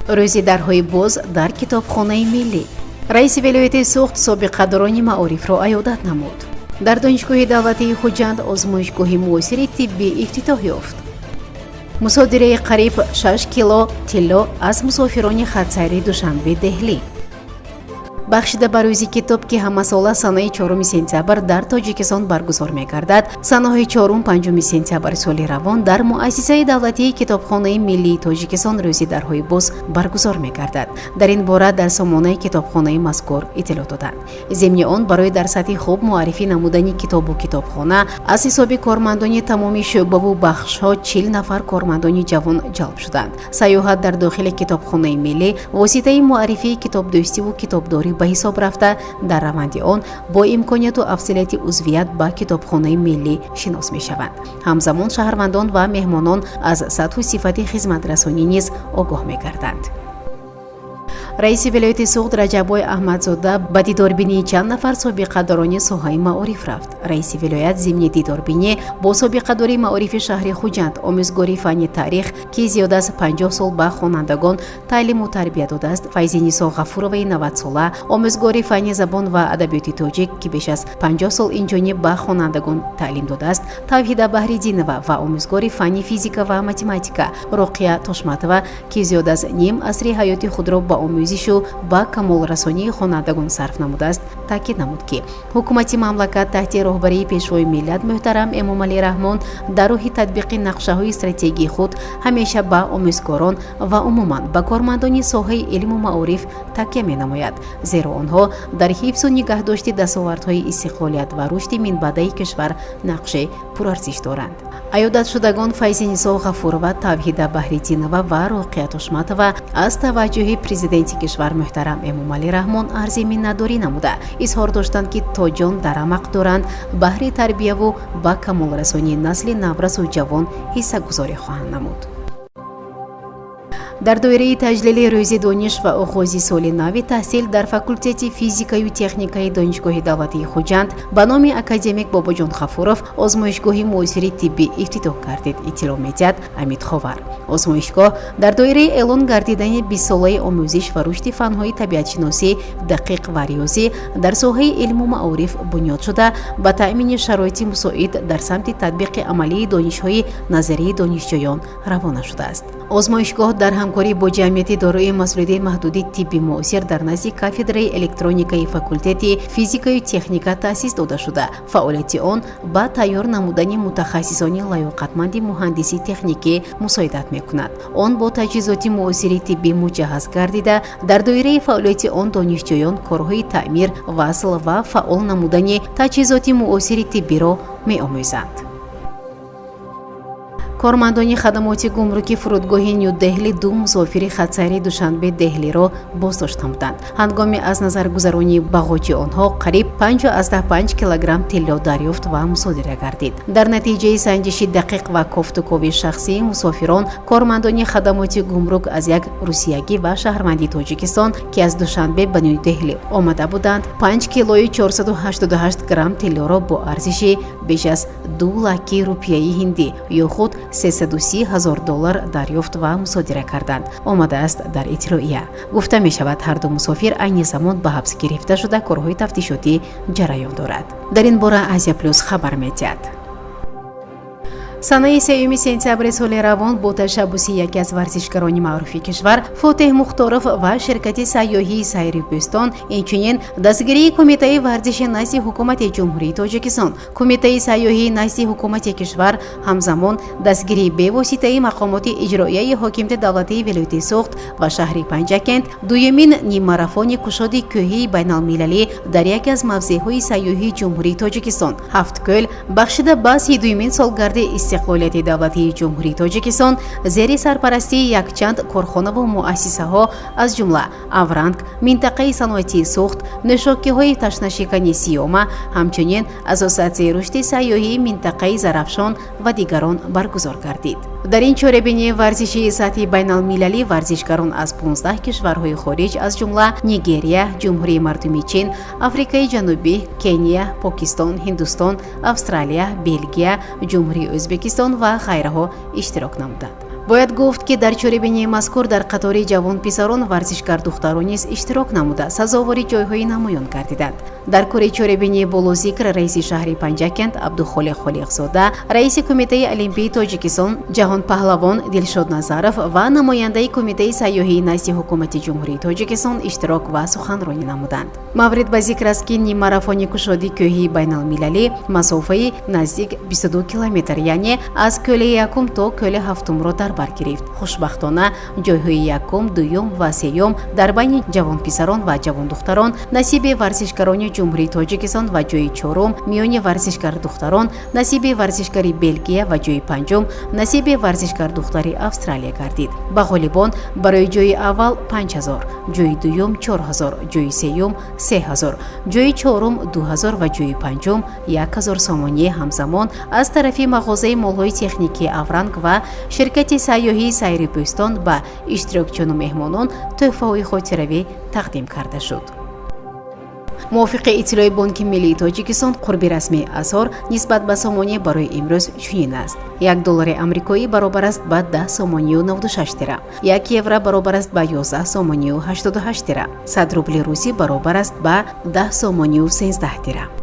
Рӯзи дарҳои боз дар Китобхонаи миллӣ. Раиси вилояти Суғд собиқадорони маорифро аёдат намуд. Дар Донишгоҳи давлатии Хуҷанд озмоишгоҳи муосири тиббӣ ифтитоҳ ёфт. Мусодираи қариб 6 кило тилло аз мусофирони хатсайри Душанбе Деҳлӣ. Бахшида ба Рӯзи китоб, ки ҳамасола санаи 4 сентябр дар Тоҷикистон баргузор мегардад, санаҳои 4-5 сентябри соли равон дар Муассисаи давлатии Китобхонаи миллии Тоҷикистон Рӯзи дарҳои боз баргузор мегардад. Дар ин бора дар сомонаи китобхонаи мазкур иттилоъ доданд. Зимни он, барои дар сатҳи хуб муаррифӣ намудани китобу китобхона аз ҳисоби кормандони тамоми шӯъбаву бахшҳо 40 нафар кормандони ҷавон ҷалб шуданд. Сайёҳат дар дохили Китобхонаи миллӣ воситаи муаррифии китобдӯстиву китобдорӣ ба ҳисоб рафта, дар раванди он бо имконияту афзалияти узвият ба Китобхонаи миллӣ шинос мешаванд. Ҳамзамон шаҳрвандон ва меҳмонон аз сатҳу сифати хизматрасонӣ низ огоҳ мегарданд. Раиси вилояти Суғд Раҷаббой Аҳмадзода ба дидорбинии чанд нафар собиқадорони соҳаи маориф рафт. Раиси вилоят зимни дидорбинӣ бо собиқадори маорифи шаҳри Хуҷанд, омӯзгори фанни таърих, ки зиёд аз 50 сол ба хонандагон таълиму тарбия додааст, Файзинисо Ғафуроваи 90-сола, омӯзгори фанни забон ва адабиёти тоҷик, ки беш аз 50 сол инҷониб ба хонандагон таълим додааст, Тавҳида Баҳриддинова ва омӯзгори фанни физика ва математика Роқия Тошматова, ки зиёд аз ним асри ҳаёти худро ба омӯзишу ба камолрасонии хонандагон сарф намудааст, таъкид намуд, ки ҳукумати мамлакат таҳти роҳбарии Пешвои миллат муҳтарам Эмомалӣ Раҳмон дар роҳи татбиқи нақшаҳои стратегии худ ҳамеша ба омӯзгорон ва умуман ба кормандони соҳаи илму маориф такя менамояд, зеро онҳо дар ҳифзу нигаҳдошти дастовардҳои истиқлолият ва рушди минбаъдаи кишвар нақши пурарзиш доранд. Аёдатшудагон Файзинисо Ғафурова, Тавҳида Баҳриддинова ва Роқия Тошматова аз таваҷҷӯҳи Президенти кишвар муҳтарам Эмомалӣ Раҳмон арзи миннатдорӣ намуда, изҳор доштанд, ки то ҷон дар рамақ доранд, баҳри тарбияву ба камолрасонии насли наврасу ҷавон ҳиссагузорӣ хоҳанд намуд. Дар доираи таҷлили Рӯзи дониш ва оғози соли нави таҳсил дар факултети физикаю техникаи Донишгоҳи давлатии Хуҷанд ба номи академик Бобоҷон Ғафуров озмоишгоҳи муосири тиббӣ ифтитоҳ гардид, иттилоъ медиҳад Амид Ховар. Озмоишгоҳ дар доираи эълон гардидани 20-солаи омӯзиш ва рушди фанҳои табиатшиносӣ, дақиқ ва риёзӣ дар соҳаи илму маориф бунёд шуда, ба таъмини шароити мусоид дар самти татбиқи амалии донишҳои назарии донишҷӯён равона шудааст. Озмоишгоҳ дар ҳамкорӣ бо ҷамъияти дорои масъулияти маҳдуди «Тибби муосир» дар назди кафедраи электроникаи факултети физикаю техника таъсис дода шуда, фаъолияти он ба тайёр намудани мутахассисони лаёқатманди муҳандиси техникӣ мусоидат мекунад. Он бо таҷҳизоти муосири тиббӣ муҷаҳҳаз гардида, дар доираи фаъолияти он донишҷӯён корҳои таъмир, васл ва фаъол намудани таҷҳизоти муосири тиббиро меомӯзанд. Кормандони хадамоти гумруки фурудгоҳи Ню Деҳли ду мусофири хатсайри Душанбе Деҳлиро боздошт намуданд. Ҳангоми аз назаргузаронии бағоҷи онҳо қариб 5,5 килограмм тилло дарёфт ва мусодира гардид. Дар натиҷаи санҷиши дақиқ ва кофтукови шахсии мусофирон, кормандони хадамоти гумрук аз як русиягӣ ва шаҳрванди Тоҷикистон, ки аз Душанбе ба Ню Деҳли омада буданд, 5 килои 488 грамм тиллоро бо арзиши беш аз 2 лакки рупияи ҳиндӣ ё худ 330 ҳазор доллар дарёфт ва мусодира карданд, омадааст дар иттилоия. Гуфта мешавад, ҳарду мусофир айни замон ба ҳабс гирифта шуда, корҳои тафтишотӣ ҷараён дорад. Дар ин бора Азия Плюс хабар медиҳад. Санаи 3 сентябри соли равон бо ташаббуси яке аз варзишгарони маъруфи кишвар Фотеҳ Мухторов ва ширкати сайёҳии «Сайри Бӯстон», инчунин дастгирии Кумитаи варзиши назди Ҳукумати Ҷумҳурии Тоҷикистон, Кумитаи сайёҳии назди ҳукумати кишвар, ҳамзамон дастгирии бевоситаи мақомоти иҷроияи ҳокимияти давлатии вилояти Суғд ва шаҳри Панҷакент дуюмин ниммарафони кушоди кӯҳии байналмилалӣ дар яке аз мавзеъҳои сайёҳии Ҷумҳурии Тоҷикистон, Ҳафткӯл, бахшида ба 32-юмин солгарди истиқлолияти давлатии Ҷумҳурии Тоҷикистон, зери сарпарастии якчанд корхонаву муассисаҳо, аз ҷумла «Авранг», минтақаи саноатии Суғд, нӯшокиҳои ташнашикани «Сиёма», ҳамчунин Ассотсиатсияи рушди сайёҳии минтақаи Зарафшон ва дигарон баргузор гардид. Дар ин чорабинии варзишии сатҳи байналмилалӣ варзишгарон аз 15 кишварҳои хориҷ, аз ҷумла Нигерия, Ҷумҳурии Мардумии Чин, Африкаи Ҷанубӣ, Кения, Покистон, Ҳиндустон, Австралия, Белгия, Ҷумҳурии Ӯзбекистон ва ғайраҳо иштирок намуданд. Бояд гуфт, ки дар чорабинии мазкур дар қатори ҷавонписарон варзишгар-духтарон низ иштирок намуда, сазовори ҷойҳои намоён гардиданд. Дар кори чорабинии болозикр раиси шаҳри Панҷакент Абдухолиқ Холиқзода, раиси Кумитаи Олимпии Тоҷикистон ҷаҳонпаҳлавон Дилшод Назаров ва намояндаи Кумитаи сайёҳии назди Ҳукумати Ҷумҳурии Тоҷикистон иштирок ва суханронӣ намуданд. Маврид ба зикр аст, ки ниммарафони кушоди кӯҳии байналмилалӣ масофаи наздик 22 километр, яъне аз кӯли якум то кӯли ҳафтумро дар бар гирифт. Хушбахтона, ҷойҳои якум, дуюм ва сеюм дар байни ҷавонписарон ва ҷавондухтарон насиби варзишгарони Ҷумҳурии Тоҷикистон ва ҷои чорум миёни варзишгар-духтарон насиби варзишгари Белгия ва ҷои панҷум насиби варзишгар-духтари Австралия гардид. Ба ғолибон барои ҷои аввал 5000, ҷои дуюм 4000, ҷои сеюм 3000, ҷои чорум 2000 ва ҷои панҷум 1000 сомонӣ ҳамзамон аз тарафи мағозаи молҳои техникии «Авранг» ва ширкати сайёҳии «Сайри Бӯстон» ба иштирокчиёну меҳмонон тӯҳфаҳои хотиравӣ тақдим карда шуд. Мувофиқи иттилои Бонки миллии Тоҷикистон, қурби расмии асъор нисбат ба сомонӣ барои имрӯз чунин аст: 1 доллари амрикоӣ баробар аст ба 10 сомонию 96 тира, 1 евро баробар аст ба 11 сомонию 88 тира, 100 рубли русӣ баробар аст ба 10 сомонию 13 тира.